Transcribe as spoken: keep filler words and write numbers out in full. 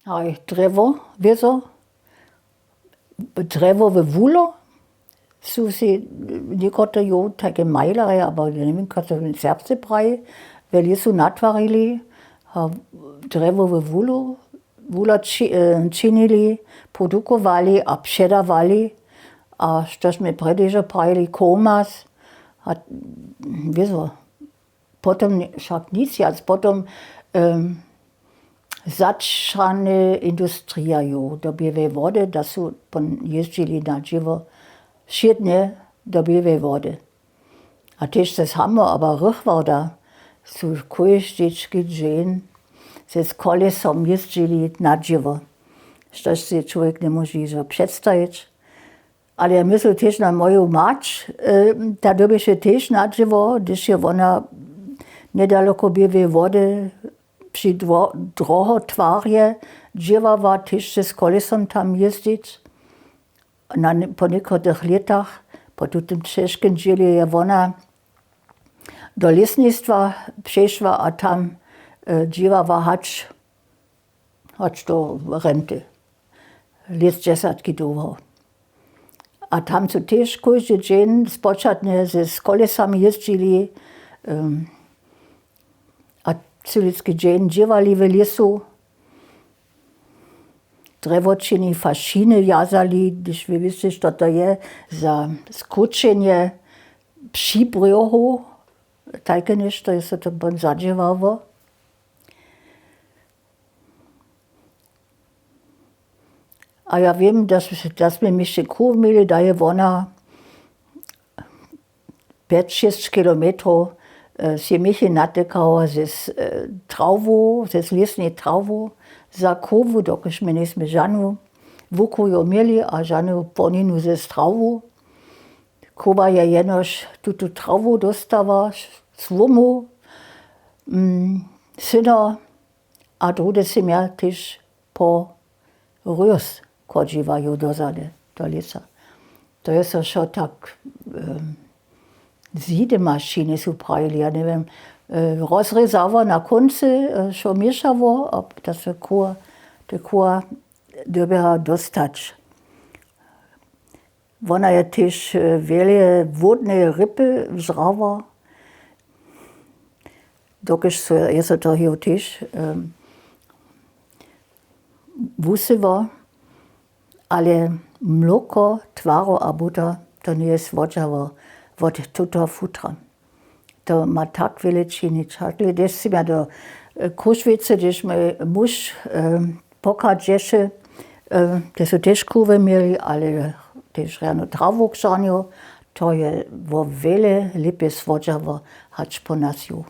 Haj, drjewo wězo, drjewowe wulo su sej někotre jo tajke majlerje abo njewěm kaž to w serbsce praji, w lěsu natwarili, a drjewowe wulo wulo činili, produkowali a předawali. A što smy prjedy hižo prajili komas a wězo, potom wšak nic wjac potom zatšany industrija jo do běłeje wody da su pon jězdźili na dźěło wšědnje do běłeje wody. A tež ze samo abo rychwarda su kóždečki dźeń z kolesom jězdźili na dźěło, štož sej čłowjek njemóže hižo předstajić. Ale ja myslu tež na moju mać, ta dyrbješe tež na dźěło hdyž je wona njedaloko běłeje wody při drohotwarje dźěłała tež z kolesom tam jězdźić. Po někotrych lětach po tutym ćežkim dźěle je wona do lěsnistwa přešła a tam dźěłała hač hač do renty lětdźesatki dołho. A tam su tež kóždy dźeń spočatnje z kolesami jězdźili a cylički dźeń dźěłali w lěsu. Drjewočiny fašiny wjazali hdyž wě wěsće što to je za skrućenje přibrjohow, tajke něšto je so to pon zadźěłało. A ja wěm da smy měšće kruw měli da je wona pjeć šěsć kilometrow sej měchej natykała z trawłow z lěsnej trawłow za kruwu dokelž my njejsmy žanu wukuju měli a žanu płoninu z trawłow. Kruwa je jenož tutu trawłow dóstała słomu syno a druhdy sym ja tež po rjós chodźiła ju dozady do lěsa. To je so wšo tak zjidemašiny su prajili ja njewěm rozrězało na kóncy wšo měšało a da so te kruwa dyrbjała dóstać. Wona je tež wjele wódneje rypy wžrała dokelž so je so to hejo tež wusyło. Ale mloko twaro a buta to njeje słodźało wot tutoho futra. To ma tak wjele činić hakle hdyž sym ja do króšwicy hdyž mój muž pochadźeše te su tež kruwy měli ale tež rjanu trawłuk žarnju. To je wo wjele lěpje słodźało hač po nas ju.